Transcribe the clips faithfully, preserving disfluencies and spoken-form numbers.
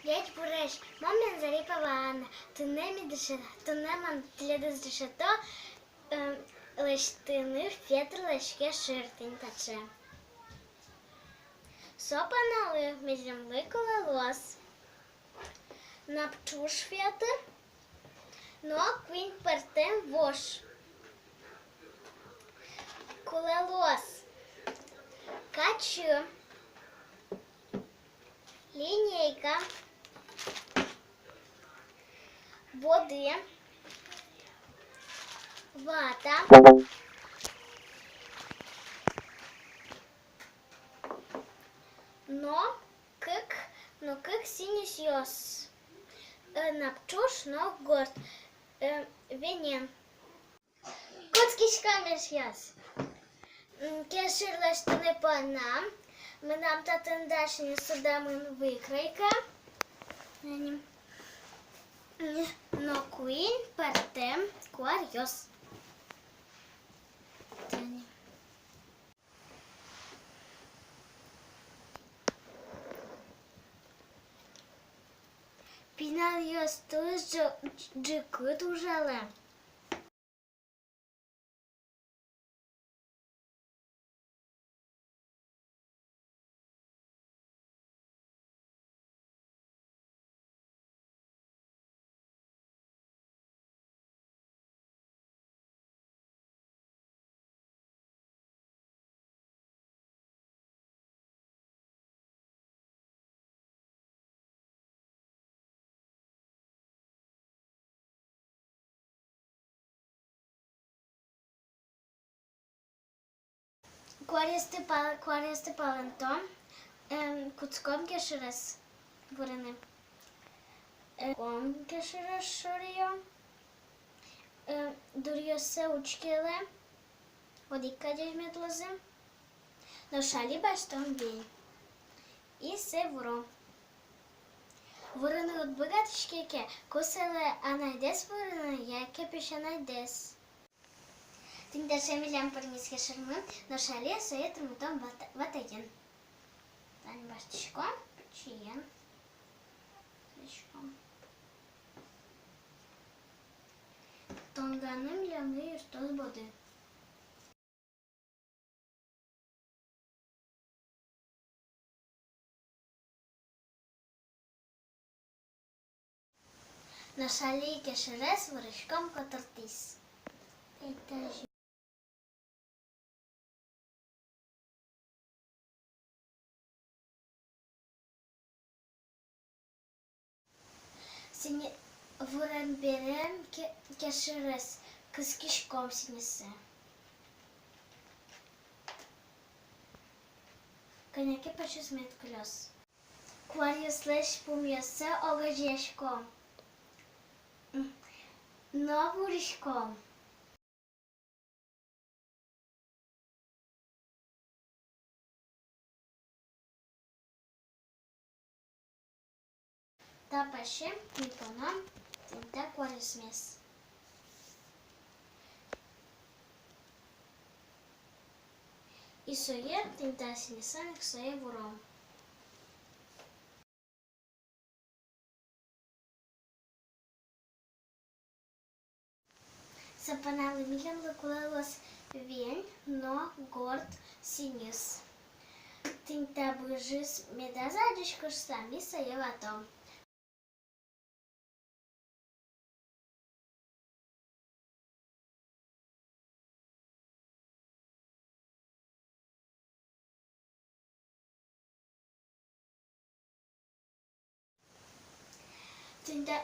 Ӟечбуресь, мон Зарипова Анна. Туннэ ми дышетом, туннэ мон тӥледыз дышето, эм, лэсьтыны фетрлэсь кешыр. Тӥни таӵе. Со понналы милемлы кулэ луоз напӵуж фетр но куинь пӧртэм вож. Кулэ луоз качы, линейка, боды, вата но кык, но кык сӥньысъёс, э, напӵуж но горд, э, венен. Кутскиськом, эшъёс. М, кешыр лэсьтыны понна мынам татын дась ни сюдамын выкройка. М, но куинь пӧртэм куаръёс. Тани. Пиналъёс туж ӝы-, ӝикыт ужалэ. Куаръёсты пал-, куаръёсты палэнтом, эм, кутском кешырез вурыны. Э, ком кешырез шоръём, эм, дуръёссэ учкелэ, одӥг кадесь мед луозы. Нош али басьтом вень. И сое вуром. Вурыны уд быгатӥське ке, кусэлэ анайдэс вурыны яке песянайдэс. Тӥни таӵе милям пӧрмиз кешырмы, нош али сое тырмытом вата-, ватаен. Тани басьтӥськом пичиен. Басьтӥськом. Тонганы милемлы юрттоз боды. Нош али кешырез вурӥськом котыртӥз. Сӥньы-, вурем бере ке-, кешырез кыскиськом сӥньысэ. Кӧня ке пасьыз мед кылёз. Куаръёслэсь пумъёссэ огазеяськом но вурӥськом. Та пасьы ми поном тӥни та куаръёсмес. И сое тӥни та сӥньысен ик сое вуром. Со понналы милемлы кулэ луоз вень но горд сӥньыс. Тӥни та быжыз медаз адӟиськы шуыса, ми сое ватом. Тӥни та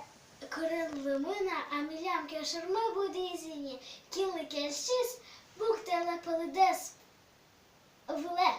кырын лымы на, а милям кешырмы будӥз ини. Кинлы кельшиз, пуктэлэ пӧлыдэс вылэ.